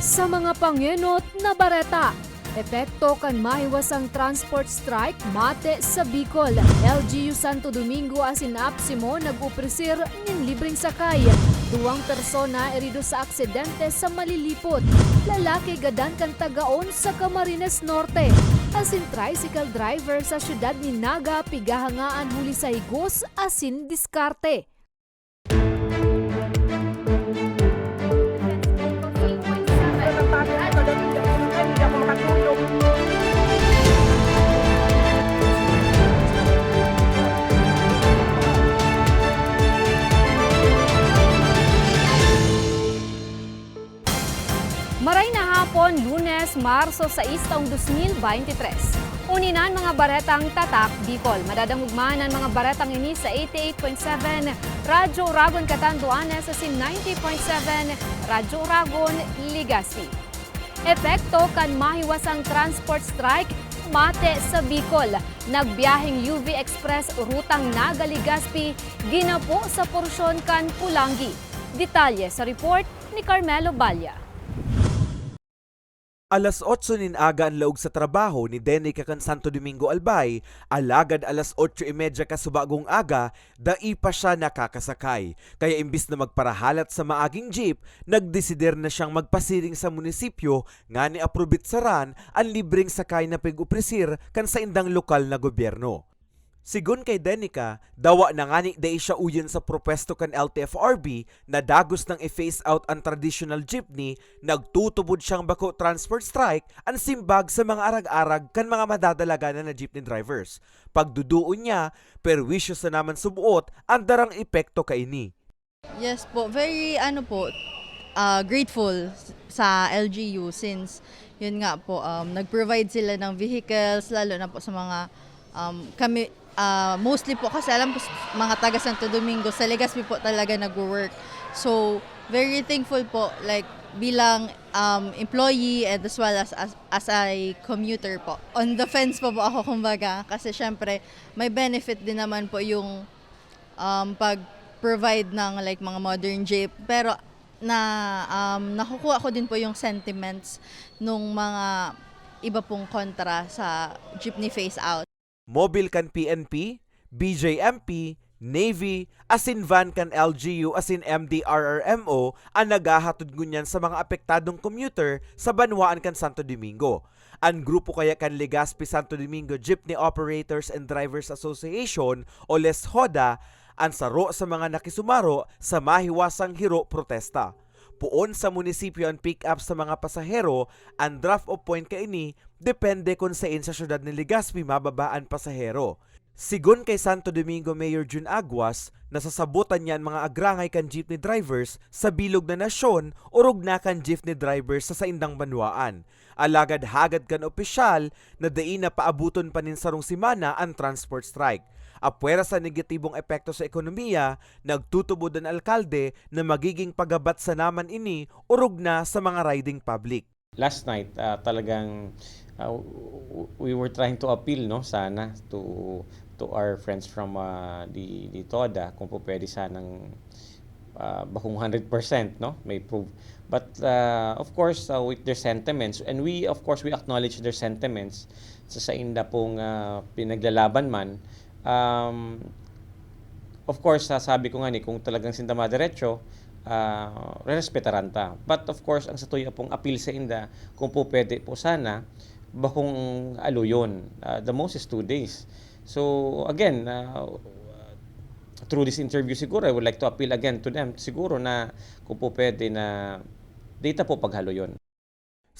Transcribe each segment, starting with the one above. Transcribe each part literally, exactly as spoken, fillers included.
Sa mga pangenot na bareta, epekto kan mahiwasang transport strike mate sa Bicol. L G U Santo Domingo asin APSEMO nag-opresir nin libreng sakay. Duwang persona erido sa aksidente sa Malilipot. Lalaki gadan kan Tagaon sa Camarines Norte. Asin tricycle driver sa siyudad nin Naga pigahangaan huli sa higos asin diskarte. Maray na hapon, Lunes, Marso sais, taong dos mil bente tres. Uni na an mga baretang Tatak Bicol. Madadangog man an mga baretang ini sa eighty-eight point seven Radyo Oragon, Catanduanes, asin ninety point seven Radyo Oragon, Legazpi. Epekto kan mahiwasang transport strike mate sa Bicol. Nagbiyaheng U V Express rutang Naga-Legazpi, ginapo sa porsyon kan Polangui. Detalye sa report ni Carmelo Balla. Alas otso nin aga an laog sa trabaho ni Denica kan Santo Domingo Albay, alagad alas otso y media kasubagong aga, dai pa siya nakakasakay. Kaya imbis na magparahalat sa maaging jeep, nagdesider na siyang magpasiring sa munisipyo ngani aprobetsaran an libreng sakay na pig-opresir kan saindang lokal na gobyerno. Sigon kay Denica, dawa na ngani dai siya uyon sa propwesto kan L T F R B na dagos nang i-phase out an traditional jeepney, nagtutubod siyang bako transport strike an simbag sa mga arag-arag kan mga madadalagan na jeepney drivers. Pagduduon niya, perwisyo sana man subot an darang epekto kaini. Yes po, very ano po, ah, grateful s-, sa L G U since yun nga po, um, nag-provide sila ng vehicles, lalo na po sa mga, um, kami, ah, mostly po kasi alam ko s-, mga taga Santo Domingo, sa Legazpi po talaga nagwo-work. So, very thankful po, like, bilang, um, employee and as well as, as, as a commuter po. On the fence po po ako, kumbaga, kasi syempre, may benefit din naman po yung um, pag-provide ng, like, mga modern jeep. Pero na, um, nakukuha ko din po yung sentiments nung mga iba pong kontra sa jeepney phase out. Mobil kan P N P, B J M P, Navy, asin van kan L G U asin M D R R M O an naghahatod ngunyan sa mga apektadong commuter sa banwaan kan Santo Domingo. An grupo kaya kan Legazpi Santo Domingo Jeepney Operators and Drivers Association o LESHODA an saro sa mga nakisumaro sa mahiwasang hiro protesta. Poon sa munisipyo an pick-up sa mga pasahero, an drop-off point kaini depende kun sain sa syudad nin Legazpi mababa an pasahero. Sigon kay Santo Domingo Mayor Jun Aguas, nasasabotan niya an mga agrangay kan jeepney drivers sa bilog na nasyon, orog na kan jeepney drivers sa saindang banwaan. Alagad hagad kan opisyal na dai na paaboton pa nin sarong semana an transport strike. Apwera sa negatibong epekto sa ekonomiya, nagtutubod an alkalde na magiging pagabat sana man ini orog na sa mga riding public. Last night, ah, talagang, ah, w-, w-, we were trying to appeal, no, sana to, to our friends from, ah, the, the TODA, kung po pwede sanang, ah, bakong hundred percent, no, may proof. But, ah, of course, ah, with their sentiments, and we, of course, we acknowledge their sentiments sa sainda pong, ah, pinaglalaban man. Um, of course, sasabi ko nga ni, kung talagang sinda madiretso, ah, rerespetaran ta. But of course, ang satuya pong apil sainda, kung po pwede po sana, bakong aluyon, ah, the most is two days. So, again, ah, through this interview siguro, I would like to appeal again to them, siguro na kung po pwede na data po paghaluyon.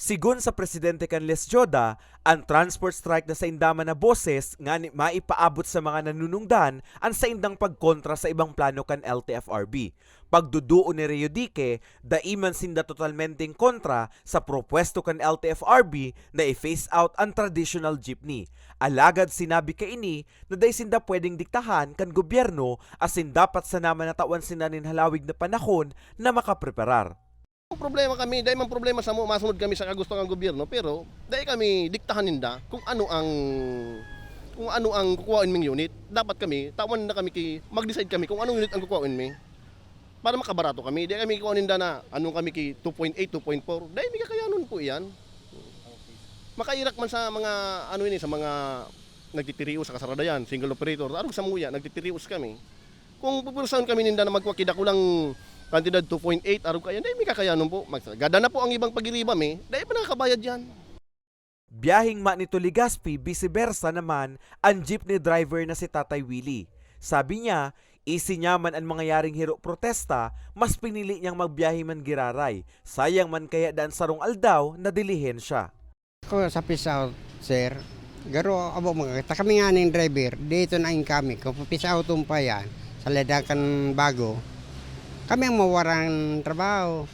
Sigon sa presidente kan LESHODA, an transport strike na sainda man na boses ngani maipaabot sa mga nanunungdan an saindang pagkontra sa ibang plano kan L T F R B. Pagduduon ni Rio Dique, dai man sinda totalmenteng kontra sa propwesto kan L T F R B na i-phase out an traditional jeepney. Alagad sinabi kaini na dai sinda pwedeng diktahan kan gobyerno asin dapat sana man na tawan sinda nin halawig na panahon na makapreparar. Problema kami, dai man problema samo, masunod kami sa kagusto kan gobyerno, pero dai kami diktahan ninda kung ano ang, kung ano ang kukuhaon ming unit. Dapat kami, tawan na kami ki, mag-decide kami kung anong unit ang kukuhaon mi. Para makabarato kami, di kami kuha ninda na anong kami ki two point eight, two point four. Dai mi kakayanon po iyan. Makairak man sa mga, ano ini, sa mga nagtitirios sa kasaradayan, single operator, arog sa muya, nagtitirios kami. Kung pupulsahan kami ninda na magkuha ki dakulang kantidad, two point eight, arog kaya, dai mi kakayanon po. Magsagada na po ang ibang pagiriba mi, dai pa nakakabayad yan. Biyaheng Manito-Legazpi, vice versa naman ang jeepney driver na si Tatay Willie. Sabi niya, easy niya man an mangyayaring hiro protesta, mas pinili niyang magbiyahe man giraray. Sayang man kaya daa an sarong aldaw na dilihensya. Ako sa Peace Out, sir. Garo abo mga ta kami nga ning driver, dito na in kami. Kung pa Peace Out pa yan, sa Ladakan Bago, kami ang mawaran trabaho.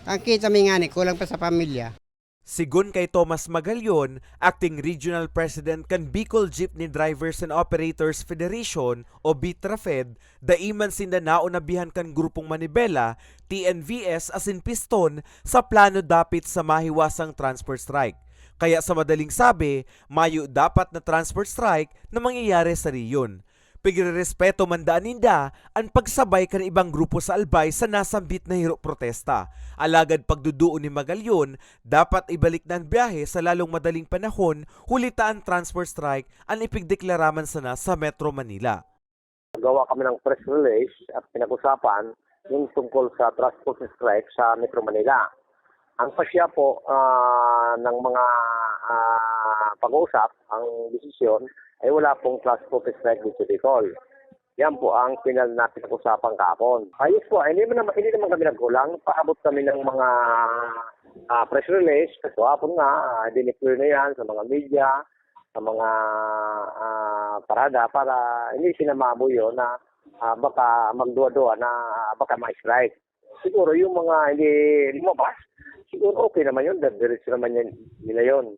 Ang kita mi nga ni, kulang pa sa pamilya. Sigon kay Thomas Magallon, Acting Regional President kan Bicol Jeepney Drivers and Operators Federation o BITRAFED, dai man sinda naonabihan kan Grupong Manibela, T N V S asin Piston sa plano dapit sa mahiwasang transport strike. Kaya sa madaling sabi, mayo dapat na transport strike na mangyayari sa rehiyon. Pigrerespeto man daan ninda an pagsabay kan ibang grupo sa Albay sa nasambit na hiro protesta. Alagad pagduduon ni Magallon, dapat ibalik na an biyahe sa lalong madaling panahon huli ta an transport strike an ipigdeklara man sana sa Metro Manila. Gawa kami ng press release at pinag-usapan yung tungkol sa transport strike sa Metro Manila. Ang pasya po uh, ng mga uh, pag-uusap, ang desisyon ay wala pong transport strike dito sa Bicol. Yan po ang pinag na pinag-usapan kahapon. Ayos po, hindi naman, hindi naman kami nagkulang. Paabot kami ng mga uh, press release. Kahapon nga, uh, dineclare na yan sa mga media, sa mga uh, parada para hindi sinamabo yun na uh, baka magduwa-duwa na uh, baka ma-strike. Siguro yung mga hindi lumabas, siguro okay naman yun, diretso naman yan, nila yun.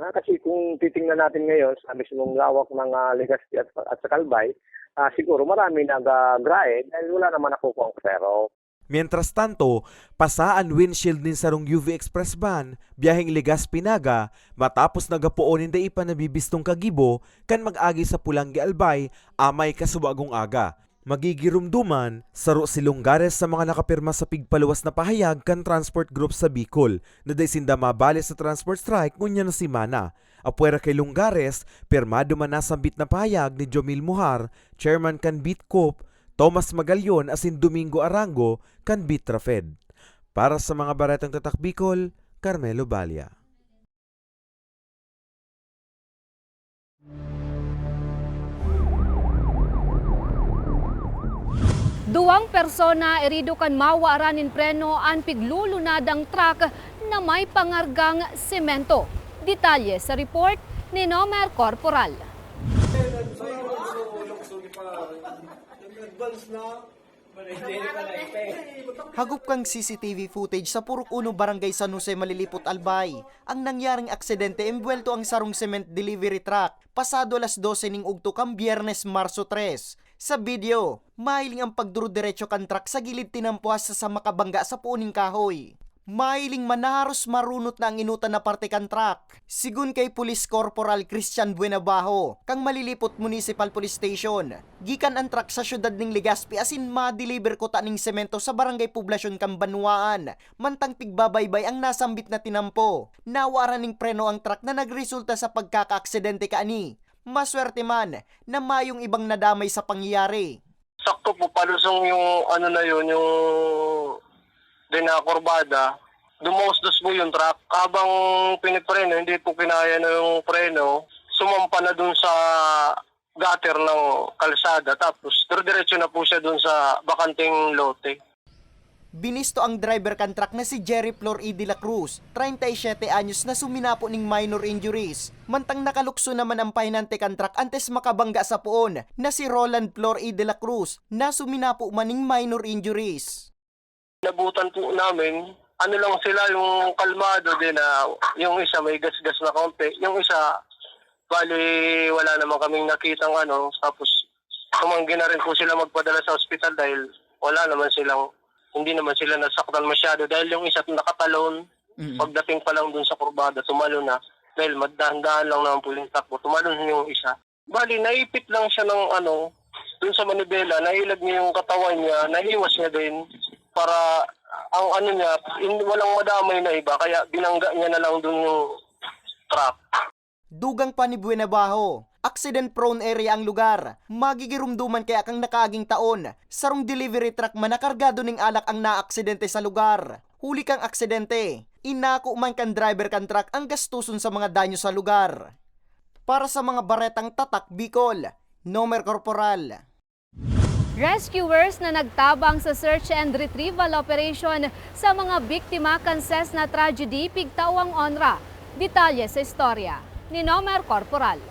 Ah, kasi kung titingnan natin ngayon sa mismong lawak ng uh, Legazpi at, at sa Calbay, ah, siguro marami nag-grind dahil wala naman nakukuha ang pero. Mientras tanto, pasa an windshield nin sarong U V Express van, biyaheng Legazpi-Naga, matapos nagapoon nin dai pa nabibistong kagibo kan mag-agi sa Polangui-Albay amay kasubagong aga. Magigiromdoman, saro si Longgares sa mga nakapirma sa pigpaluwas na pahayag kan transport group sa Bicol na dai sinda mabali sa transport strike ngunyan na semana. Apwera kay Longgares, pirmado man nasambit na pahayag ni Jomil Mohar, chairman kan BITCOP, Thomas Magallon asin Domingo Arango kan BITRAFED. Para sa mga Baretang Tatak Bicol, Carmelo Balia. Duwang persona erido kan mawaran nin preno an piglulunadang truck na may pangargang semento. Detalye sa report ni Nomer Corporal. Hagop kan C C T V footage sa Purok Uno, Barangay San Jose, Malilipot, Albay, ang nangyaring aksidente, embuwelto ang sarong cement delivery truck pasado alas dose ning ugto kan Biyernes, Marso tres. Sa video, mahiling ang pagdurudiretso kan truck sa gilid tinampo hasta sa makabangga sa puon nin kahoy. Mahiling man na haros marunot na ang enotan na parte kan truck. Sigon kay Police Corporal Christian Buenabajo, kan Malilipot Municipal Police Station, gikan an truck sa siyudad ning Legazpi asin ma-deliver kuta ning semento sa Barangay Poblacion kan Banwaan, mantang pigbabaybay ang nasambit na tinampo. Nawaran ning preno ang truck na nagresulta sa pagkakaaksidente kaini. Maswerte man na mayong ibang nadamay sa pangyayari. Sakto po, palusong yung ano na yun, yung dinakurbada. Dumausdos po yung truck. Habang pinagpreno, hindi po kinaya na yung preno. Sumampa na dun sa gutter ng kalsada. Tapos, diretso na po siya dun sa bakanting lote. Binisto ang driver kan truck na si Jerry Flor E. de la Cruz, treinta y siete anyos, na suminapo ning minor injuries. Mantang nakalukso naman ang pahinante kan truck antes makabangga sa poon na si Roland Flor E. de la Cruz, na suminapo man ning minor injuries. Nabutan po namin, ano lang sila, yung kalmado din na yung isa may gasgas na kaunti, yung isa bali wala naman kaming nakitang ano, tapos tumanggi na rin po sila magpadala sa ospital dahil wala naman silang, hindi naman sila nasaktan masyado dahil yung isa nakatalon, pagdating pa lang dun sa kurbada, tumalo na dahil madahan-dahan lang naman po yung takbo, tumalo na yung isa. Bali, naipit lang siya ng ano, Dun sa manibela, nahilag niya yung katawan niya, nahiwas niya din para ang ano niya, in-, walang madamay na iba, kaya binangga niya na lang dun yung truck. Dugang pa ni Buenabajo, accident-prone area ang lugar. Magigirumduman kaya kan nakaaging taon, sarong delivery truck man na kargado ning alak ang naaksidente sa lugar. Huli kan aksidente, inako man kan driver kan truck ang gastuson sa mga danyo sa lugar. Para sa mga baretang Tatak Bicol, Nomer Corporal. Rescuers na nagtabang sa search and retrieval operation sa mga biktima kan Cessna tragedy pigtao ang onra. Detalye sa istorya ni Nomer Corporal.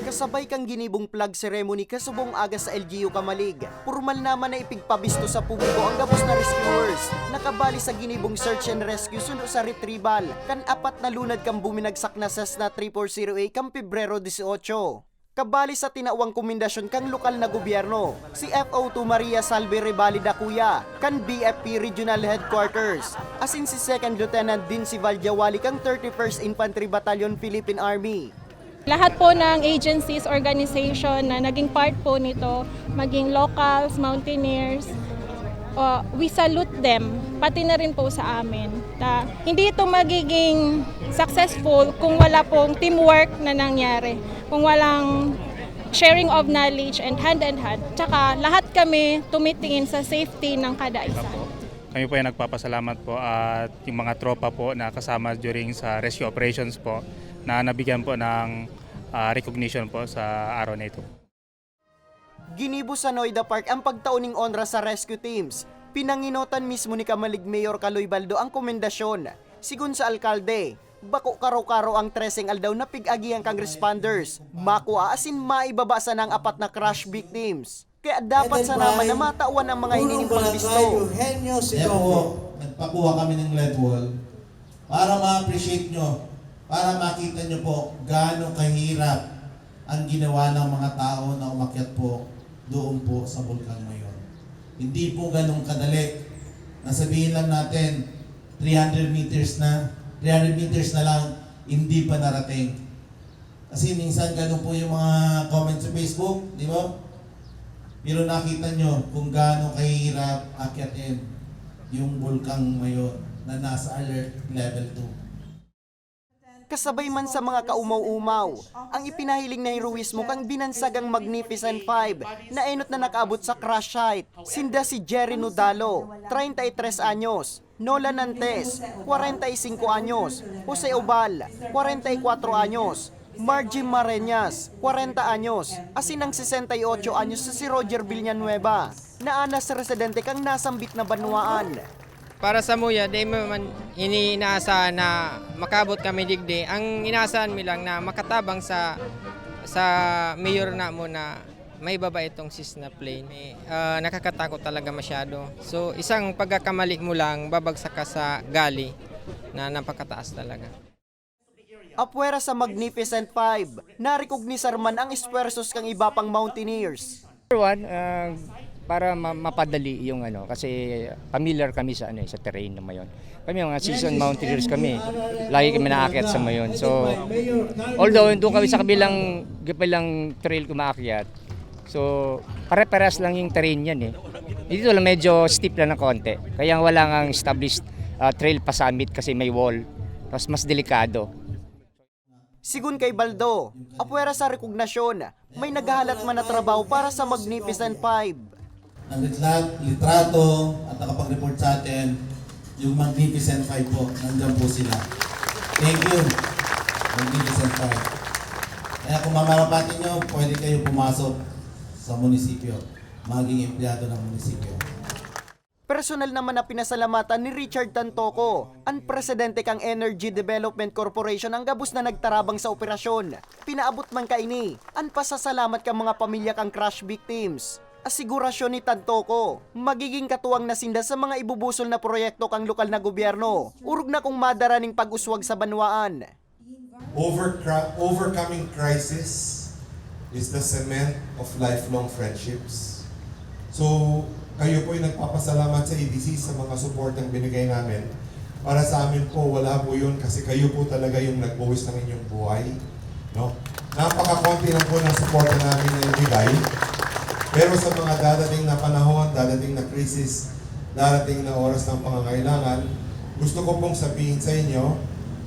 Kasabay kan ginibong flag ceremony kasubong aga sa L G U Camalig, pormal naman na ipigpabisto sa publiko ang gabos na rescuers na kabali sa ginibong search and rescue suno sa retrieval kan apat na lunad kan buminagsak na Cessna three four zero A kan Pebrero dieciocho. Kabali sa tinawang komendasyon kan lokal na gobyerno, si F O two Maria Salve Revali Dacuya kan B F P Regional Headquarters, asin si Second Lieutenant Dean Sivaldia Wali kan thirty-first Infantry Battalion Philippine Army. Lahat po ng agencies, organization na naging part po nito, maging locals, mountaineers, uh, we salute them, pati na rin po sa amin. Ta, hindi ito magiging successful kung wala pong teamwork na nangyari, kung walang sharing of knowledge and hand and hand. Tsaka lahat kami tumitingin sa safety ng kada isa. Kami po ay nagpapasalamat po at yung mga tropa po na kasama during sa rescue operations po na nabigyan po ng ah, recognition po sa araw na ito. Ginibo sa Noida Park ang pagtao ning onra sa rescue teams. Pinanginotan mismo ni Camalig Mayor Kaloy Baldo ang komendasyon. Sigon sa alkalde, bako karo-karo ang treseng aldaw na pig-agihan kan responders, makua asin maibaba sana ang apat na crash victims. Kaya dapat sana man na matawan ang mga hinihiling pagbisto. Kaya po, nagpakuha kami ng lead wall para ma-appreciate nyo, para makita nyo po gaano kahirap ang ginawa ng mga tao na umakyat po doon po sa Bulkang Mayon. Hindi po ganun kadali na sabihin lang natin, three hundred meters na, three hundred meters na lang, hindi pa narating. Kasi minsan ganun po yung mga comment sa Facebook, di ba? Pero nakita nyo kung gaano kahirap akyatin yung Bulkang Mayon na nasa alert level two. Kasabay man sa mga kaumaw-umaw, ang ipinahiling na heroismo kang binansagang Magnificent Five na enot na nakaabot sa crash site. Sinda si Jerry Nudalo, treinta y tres anyos, Nolan Nantes, kwarenta y singko anyos, Jose Obal, kwarenta y kwatro anyos, Margie Mareñas, kwarenta anyos, asin ang sesenta y otso anyos na si Roger Villanueva, na anas residente kang nasambit na banwaan. Para samuya, dai man ini inaasahan na makaabot kami digdi. Ang inaasahan mi lang na makatabang sa sa mayor namo na maibaba itong Cessna plane. Eh, ah, nakakatakot talaga masyado. So, isang pagkakamali mo lang, babagsak ka sa gully na napakataas talaga. Apwera sa Magnificent Five, narikognisar man ang esfuerzos kan iba pang mountaineers. Number one, ah, para ma- mapadali yung ano, kasi familiar kami sa ano eh, sa terrain na mayon. Kami mga seasoned mountaineers kami. Lagi kami naakyat sa mayon. So, although doon kami sa kabilang kabilang trail kumaakyat, so pare-pares lang yung terrain yan eh. Dito lang medyo steep lang ng konti. Kaya wala ngang established ah, trail pa summit kasi may wall. Tapos mas delikado. Sigon kay Baldo, apwera sa rekognasyon, may naghahalat man na trabaho para sa Magnificent Five. Nagretrato at nakapag-report sa atin yung Magnificent Five po. Nandyan po sila. Thank you, Magnificent Five. Kaya kung mamarapatan nyo, pwede kayo pumasok sa munisipyo, maging empleyado ng munisipyo. Personal naman na pinasalamatan ni Richard Tantoco, an presidente kan Energy Development Corporation, an gabos na nagtarabang sa operasyon. Pinaabot man kaini an pasasalamat kan mga pamilya kan crash victims. Asigurasyon ni Tantoco, magiging katuwang na sinda sa mga ibubusol na proyekto kan lokal na gobyerno, orog na kung madara nin pag-uswag sa banwaan. Over, overcoming crisis is the cement of lifelong friendships. So, kayo po'y nagpapasalamat sa A D C sa mga suportang binigay namin. Para sa amin po, wala po yun kasi kayo po talaga yung nagbuwis ng inyong buhay. No? Napakakonti lang po ng suporta namin na ibigay. Pero sa mga dadating na panahon, dadating na krisis, darating na oras ng pangangailangan, gusto ko pong sabihin sa inyo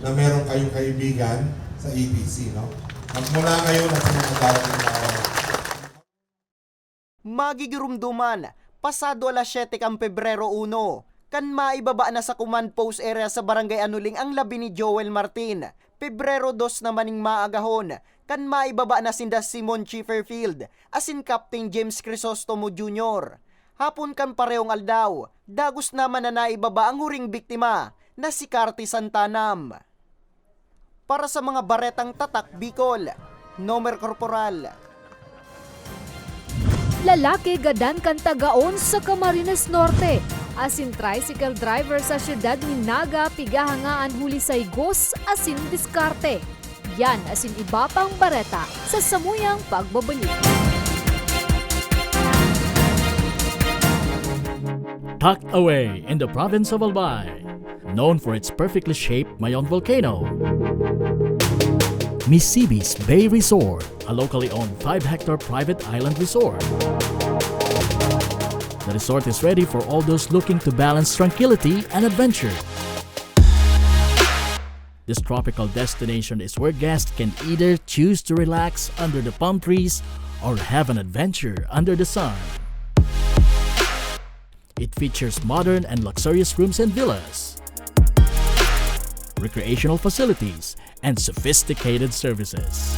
na meron kayong kaibigan sa E P C, no? At mula ngayon at sa mga darating na oras. Magigirumduman, pasado alas siyete kan Pebrero uno, kan maibaba na sa command post area sa Barangay Anuling ang labi ni Joel Martin. Pebrero dos naman ning maagahon, kan maibaba na sinda Simon Chipperfield asin Captain James Crisostomo Junior. Hapon kan parehong aldaw, dagos naman na naibaba ang huring biktima na si Carty Santanam. Para sa mga baretang tatak Bicol, Nomer Corporal. Lalaki gadan kan tagaon sa Camarines Norte, asin tricycle driver sa siyudad nin Naga pigahangaan huli sa higos asin diskarte. Yan asin iba pang bareta sa samuyang pagbabalik. Tucked away in the province of Albay, known for its perfectly shaped Mayon volcano, Misibis Bay Resort, a locally owned five hectare private island resort. The resort is ready for all those looking to balance tranquility and adventure. This tropical destination is where guests can either choose to relax under the palm trees or have an adventure under the sun. It features modern and luxurious rooms and villas, recreational facilities, and sophisticated services.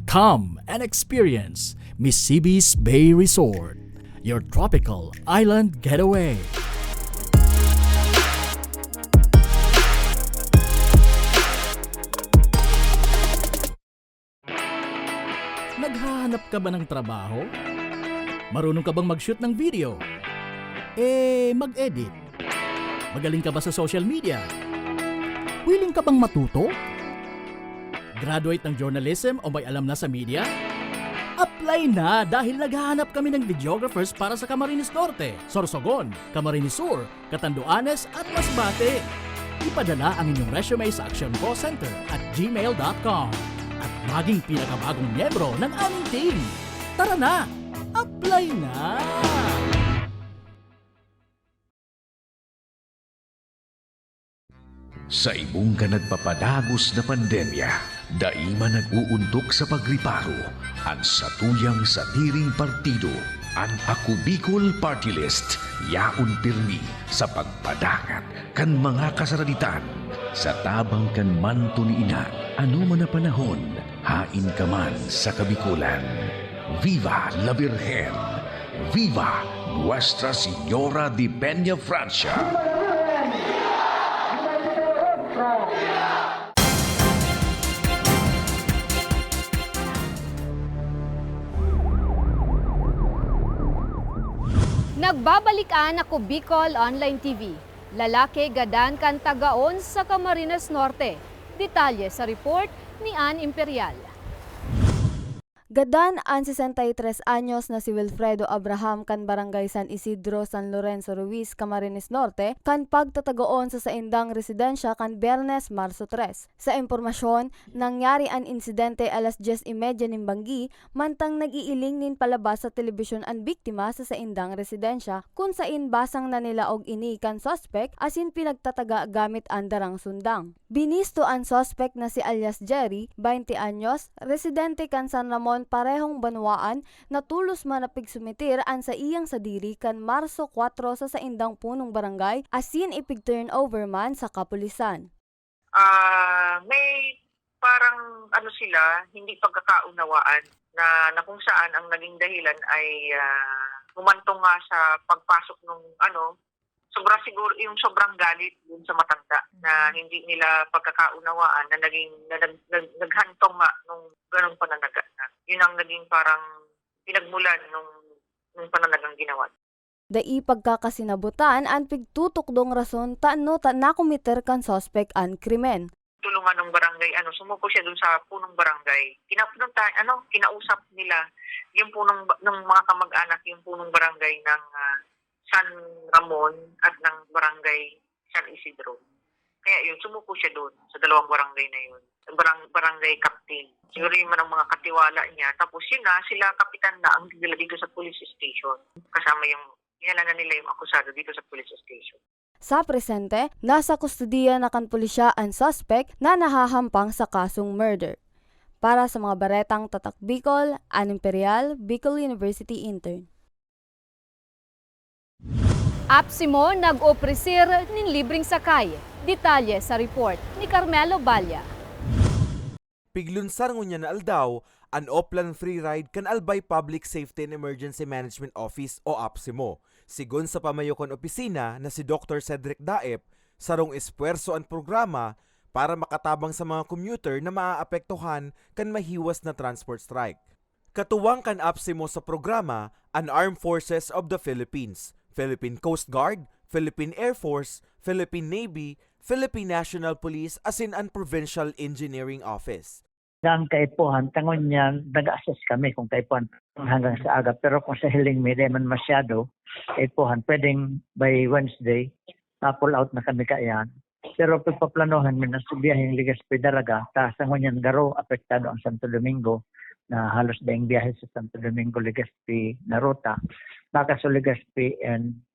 Come and experience Misibis Bay Resort, your tropical island getaway. Naghahanap ka ba ng trabaho? Marunong ka bang mag-shoot ng video? Eh, mag-edit? Magaling ka ba sa social media? Willing ka bang matuto? Graduate ng journalism o may alam na sa media? Apply na dahil naghahanap kami ng videographers para sa Camarines Norte, Sorsogon, Camarines Sur, Catanduanes at Masbate. Ipadala ang inyong resume sa actioncallcenter at gmail dot com at maging pinakabagong miyembro ng aming team. Tara na! Apply na! Saimong kan nagpapadagos na pandemya, dai man nag-uuntok sa pagriparo an satuyang sadiring partido. An Ako Bicol Party List yaon pirmi sa pagpadangat kan mga kasaraditan. Sa tabang kan manto ni Ina, anoman na panahon, haen ka man sa Kabikolan. Viva la Virgen! Viva Nuestra Señora de Peña Francia! Nagbabalik an Ako Bicol Online T V. Lalaki gadan kan tagaon sa Camarines Norte. Detalye sa report ni Ann Imperial. Gadan an sesenta y tres anyos na si Wilfredo Abraham kan Barangay San Isidro, San Lorenzo Ruiz, Camarines Norte, kan pagtatagaon sa saindang residensya kan Biyernes, Marso tres. Sa impormasyon, nangyari an insidente alas dyes y medya nin banggi, mantang nag-iiling nin palabas sa telebisyon an biktima sa saindang residensya, kun sain basang na nilaog ini kan suspek asin pinagtataga gamit an darang sundang. Binisto an suspek na si alias Jerry, baynte anyos, residente kan San Ramon, parehong banwaan, na tolos man na pigsumitir an saiyang sadiri kan Marso kwatro sa saindang punong barangay asin ipig-turnover man sa kapulisan. Ah, may parang ano sila, hindi pagkakaunawaan na, na kung saan ang naging dahilan ay, ah, humantong nga sa pagpasok nung ano, sobra siguro yung sobrang galit dun sa matanda na hindi nila pagkakaunawaan na naging, na nag-, nag-, naghantong nga nung ganong pananaga na. Yun ang naging parang pinagmulan nung, nung pananagang ginawa. Dai pagkakasinabutan an pigtutukdong rason tano ta nakomiter kan suspek an krimen. Tulungan ng barangay, ano, sumuko siya dun sa punong barangay. Kina-, pinunta-, ano, kinausap nila yung punong ba-, ng mga kamag-anak, yung punong barangay ng, ah, San Ramon at ng barangay San Isidro. Kaya yun, sumuko siya doon sa dalawang barangay na yun. Barang-, barangay captain. Siguro yun man ang mga katiwala niya. Tapos yun na, sila kapitan na ang nagdala dito sa police station. Kasama yung, dinala na nila yung akusado dito sa police station. Sa presente, nasa kustodiya na kan pulisya an suspek na nahahampang sa kasong murder. Para sa mga baretang Tatak Bicol, Ann Imperial, Bicol University Intern. Apsimo nag-opresir nin libreng sakay. Detalye sa report ni Carmelo Balla. Piglunsar ngunyan na aldaw an Oplan Free Ride kan Albay Public Safety and Emergency Management Office o apsimo. Sigon sa pamayo kan opisina na si Doktor Cedric Daep, sarong espuwerso an programa para makatabang sa mga commuter na maaapektuhan kan mahiwas na transport strike. Katuwang kan apsimo sa programa an Armed Forces of the Philippines, Philippine Coast Guard, Philippine Air Force, Philippine Navy, Philippine National Police asin an Provincial Engineering Office. Ang kaipuhan, ta ngunyan, nag-a-assess kami kung kaipuhan hanggang sa aga. Pero kung sa hiling mi, di man masyado kaipuhan, pwedeng by Wednesday, ma-pull out na kami kaiyan. Pero pagpaplanohan mi na sa biyaheng Legazpi-Daraga, ta sa ngunyan garo apektado ang Santo Domingo, na halos daing biyahe sa Santo Domingo, Legazpi na ruta. Baka sa Legazpi and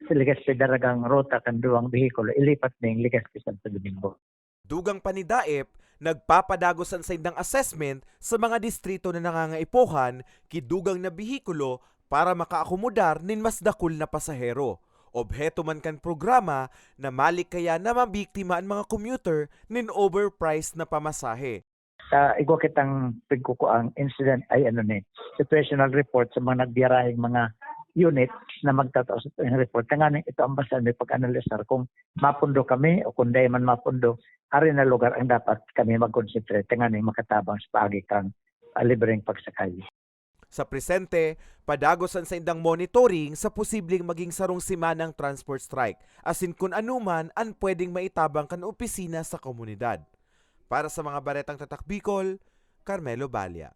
sa Legazpi-Daraga ang ruta kan duwang behikulo, ilipat daing Legazpi-Santo Domingo. Dugang pa ni Daep, nagpapadagos an saindang assessment sa mga distrito na nangangaipuhan ki dugang na behikulo para makaakomodar nin mas dakul na pasahero. Obheto man kan programa na malikaya na mabiktima an mga commuter nin overpriced na pamasahe. Sa igwa kitang pigkukuang incident ay ano ni, situational report sa mga nagbiyaraheng mga units na magtatao sa tuwing report. Tanganing ito ang basahan may pag-analisar kung mapundo kami o kung dai man mapundo, ari na lugar ang dapat kami mag-concentrate tanganing makatabang sa paagi kan, ah, libreng pagsakay. Sa presente, padagos an saindang monitoring sa posibleng maging sarong semanang transport strike, asin kun ano man an pwedeng maitabang kan opisina sa komunidad. Para sa mga baretang Tatak Bicol, Carmelo Balla.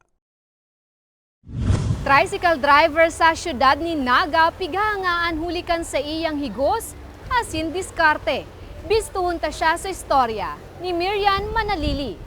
Tricycle driver sa siyudad nin Naga pighahangaan huli kan saiyang higos asin diskarte. Bistohon ta siya sa istorya ni Mirian Manalili.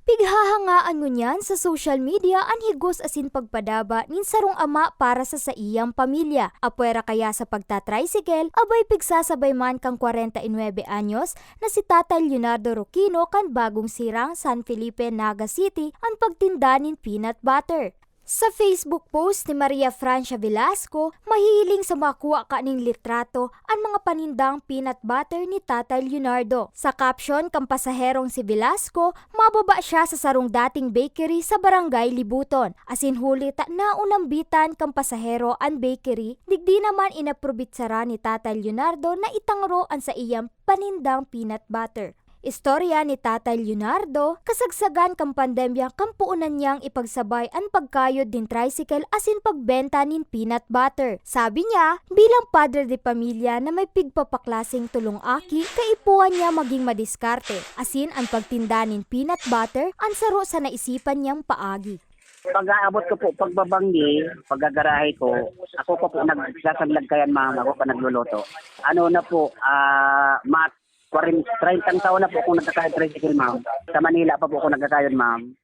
Pighahangaan ngunyan sa social media an higos asin pagpadaba nin sarong ama para sa saiyang pamilya. Apwera kaya sa pagta-tricycle, abay pigsasabay man kan kwarenta y nuebe anyos na si Tatay Leonardo Roquino kan Bagong Sirang, San Felipe, Naga City, an pagtinda nin peanut butter. Sa Facebook post ni Maria Francia Velasco, mahihiling sa makua kaning litrato an mga panindang peanut butter ni Tatay Leonardo. Sa caption kan pasaherong si Velasco, mababa siya sa sarong dating bakery sa Barangay Libuton, asin huli ta naunambitan kan pasahero an bakery, digdi naman inaprobitsaran ni Tatay Leonardo na itangro an saiyang panindang peanut butter. Istorya ni Tatay Leonardo, kasagsagan kan pandemya kan puonan niyang ipagsabay an pagkayod nin tricycle asin pagbenta nin peanut butter. Sabi niya, bilang padre de pamilya na may pigpapaklaseng tolong aki, kaipuhan niya magin madiskarte, asin an pagtinda nin peanut butter an saro sa naisipan niyang paagi. Pag-aabot ko po, pagbabanggi, paggagarahe ko, ako pa po nagsasanlag kayan, ma'am. Ako pa nagluluto. Ano na po, ah, mga kwarenta, treinta taon na po akong nagkakayod tricycle, ma'am. Sa Manila pa po ako nagkakayod, ma'am.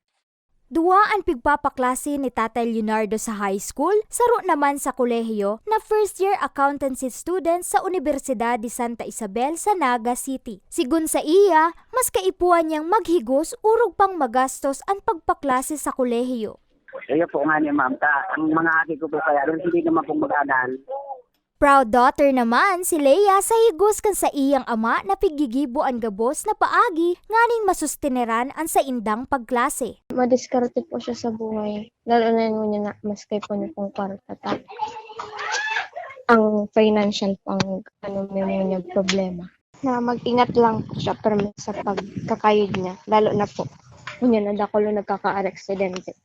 Duwa an pigpapaklase ni Tatay Leonardo sa high school, saro naman sa kolehiyo na first year accountancy student sa Universidad de Santa Isabel sa Naga City. Sigon saiya, mas kaipuhan niyang maghigos orog pang magastos an pagpaklase sa kolehiyo. Iyo po nga ni ma'am, ta ang mga aki ko po kaya ron hindi naman pong mag-aral. Proud daughter naman si Leia sa higos kan saiyang ama na piggigibo an gabos na paagi nganing masusteneran an saindang pagklase. Madiskarte po siya sa buhay, lalo na yun niya na mas kay po niya pong kwarta, ta ang financial pang ano, may mga problema. Na mag-ingat lang po siya permi sa pagkakayod niya, lalo na po kung yan na dakul na nagkakaaksidente.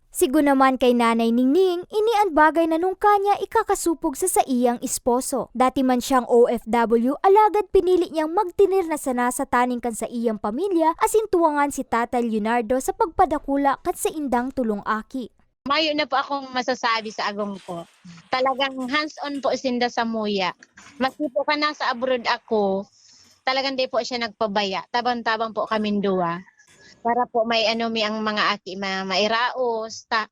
Sigon naman kay Nanay Ningning, ini an bagay na nungka niya ikakasupog sa saiyang esposo. Dati man siyang O F W, alagad pinili niyang magtener na sana sa taning kan saiyang pamilya asin tuwangan si Tatay Leonardo sa pagpadakula kan saindang tolong aki. Mayo na po akong masasabi sa agom ko. Talagang hands-on po sinda sa muya. Maski po ka nasa abroad ako, talagang di po siya nagpabaya. Tabang-tabang po kaming duwa. Para po may ano mi ang mga aki ma mairaos. Ta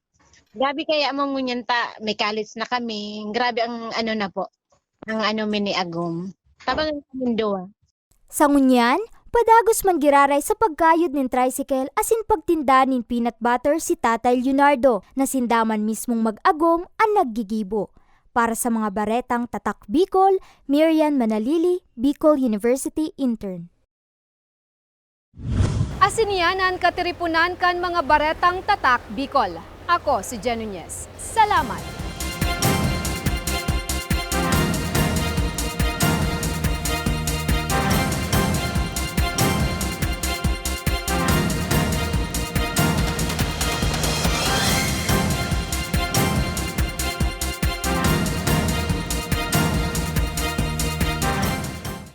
grabe kaya mo ngunyan ta may college na kami. Grabe ang ano na po, ang ano mi ni agom. Tabang kaming duwa. Sa ngunyan, padagos man giraray sa pagkayod nin tricycle asin pagtinda nin peanut butter si Tatay Leonardo, na sinda man mismong mag-agom an naggigibo. Para sa mga baretang Tatak Bicol, Mirian Manalili, Bicol University Intern. Asin iyan an katiriponan kan mga baretang Tatak Bicol. Ako si Jen Nunez. Salamat!